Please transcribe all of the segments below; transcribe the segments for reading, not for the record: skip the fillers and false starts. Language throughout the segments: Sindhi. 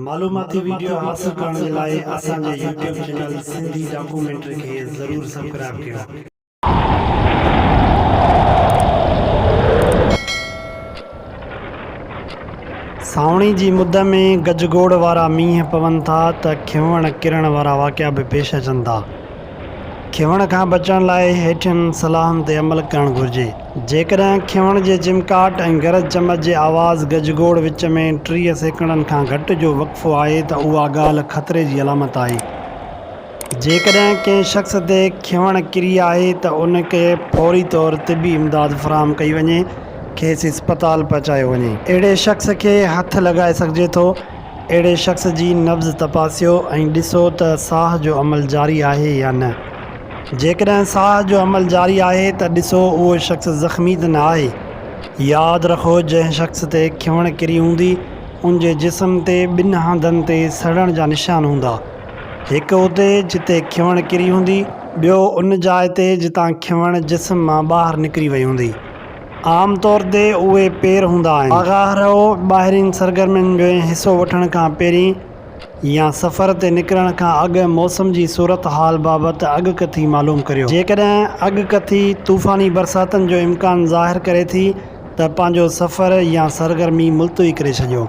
معلوماتي وڊيو حاصل ڪرڻ جي لاء اسان جي يوٽيوب چينل سنڌي ڊاڪومينٽري کي ضرور سبڪرائب ڪيو. سانوڻي جي مد ۾ گجگوڙ وارا مينهن پون ٿا ته کنوڻ ڪرڻ وارا واقعا به پيش اچن ٿا. کنوڻ کان بچڻ لاء هيٺين صلاحن تي عمل ڪرڻ گهرجي. جيڪڏهن کنوڻ جي چمڪاٽ ۽ گرج چمڪ جي آواز گجگوڙ وچ ۾ 30 سيڪنڊن کان گهٽ جو وقفو آهي ته اها ڳالهه خطري جي علامت آهي. جيڪڏهن ڪنهن شخص تي کنوڻ ڪري آهي ته ان کي فوري طور طبي امداد فراهم ڪئي وڃي، کيس اسپتال پهچايو وڃي. اهڙي شخص کي هٿ لڳائي سگهجي ٿو. اهڙي شخص جي نبض تپاسيو ۽ ڏسو ته ساهه جو عمل جاري آهي يا نه. جيڪڏهن ساهه جو عمل جاري آهي ته ڏسو اهو شخص زخمي ته نه آهي. ياد رکو جنهن شخص تي کنوڻ ڪري هوندي ان جي جسم تي ٻن هنڌن تي سڙڻ جا نشان هوندا. هڪ اتي جتي کنوڻ ڪري هوندي، ٻيو ان جاء تي جتان کنوڻ جسم مان ٻاهر نڪري وئي هوندي. عام طور تي اهي پير هوندا آهن. آگاهه رهو، ٻاهرين سرگرمين ۾ حصو وٺڻ کان پهرين يا سفر تي نڪرڻ کان اڳ موسم جي صورتحال بابت اڳڪٿي معلوم ڪريو. جيڪڏهن اڳڪٿي طوفاني برساتن جو امڪان ظاهر ڪري ٿي ته پنهنجو سفر يا سرگرمي ملتوي ڪري ڇڏيو.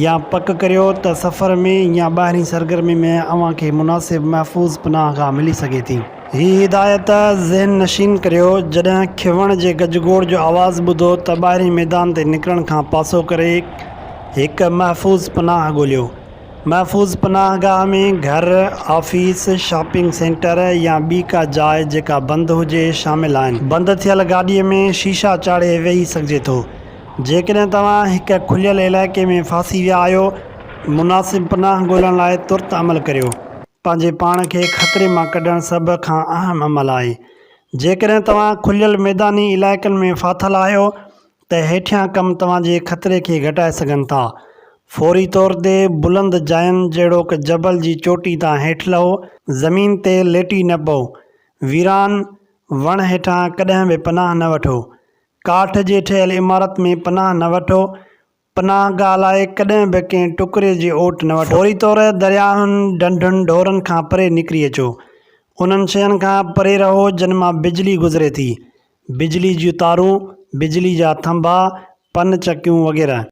يا پڪ ڪريو ته سفر ۾ يا ٻاهرين سرگرمي ۾ اوهان کي مناسب محفوظ پناهه گاهه ملي سگهي ٿي. هي هدايت ذهن نشين ڪريو، جڏهن کنوڻ جي گجگوڙ جو آواز ٻڌو ته ٻاهرين ميدان تي نڪرڻ کان پاسو ڪري هڪ محفوظ پناهه ڳوليو. محفوظ پناهه گاهه ۾ گهر، آفيس، شاپنگ سينٽر يا ٻي ڪا جاء جيڪا بند هجي شامل آهن. بند ٿيل گاڏيء ۾ شيشا چاڙهي ويهي سگهجي ٿو. جيڪڏهن توهان هڪ کليل علائقي ۾ ڦاسي ويا آهيو، مناسب پناهه ڳولڻ لاء ترت عمل ڪريو. پنهنجي پاڻ کي خطري مان ڪڍڻ سڀ کان اهم عمل آهي. جيڪڏهن توهان کليل ميداني علائقن ۾ ڦاٿل آهيو ته هيٺيان ڪم توهان جي خطري کي گهٽائي سگهن ٿا. فوري طور تي بلند جاين جهڙوڪ جبل جي چوٽي تان هيٺ لهو، زمين تي ليٽي نه پئو، ويران وڻ هيٺان ڪڏهن به پناهه نه وٺو، ڪاٺ جي ٺهيل عمارت ۾ پناهه نه وٺو. پناهه گاهه لاء ڪڏهن به ڪنهن ٽڪري جي اوٽ نه وٺو. فوري طور درياهن، ڍنڍن، ڍورن کان پري نڪري اچو. انهن شين کان پري رهو جن مان بجلي گذري ٿي. بجلي جون تارون، بجلي جا ٿنڀا، پن چڪيون وغيره.